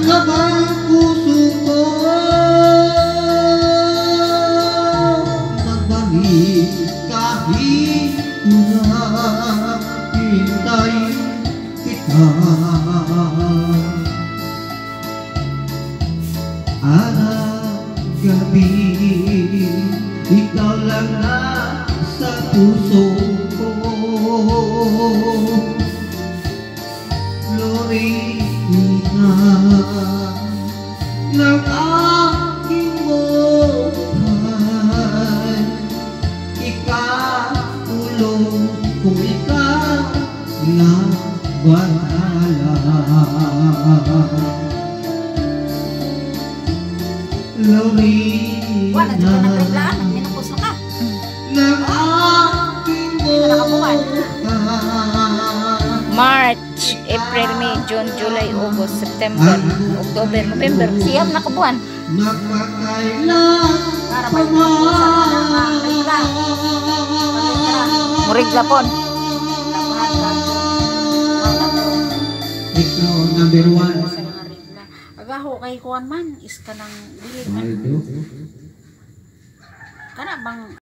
Laman puso ko. Magbalik kahit na hintayin kita. Araw, gabi, ikaw lang na sa puso ko. Lorena ng aking buhay, ikakulong kung ikaw na bahala. Wala, Lorena di ka nagreglaan. Nagminukos na ka. Ng aking Hindi na nakabuwan. Buhay. March, April, May, June, July, August, September, October, November. Siyam na kabuan. Magpakailan Para may minukos na nga regla. Pagregla. Murigla pon. Labahan ka. Wala to. Ikaw number one. Sa mga regla. Agaho kay kuan man is kanang dili man Aldo. kana bang.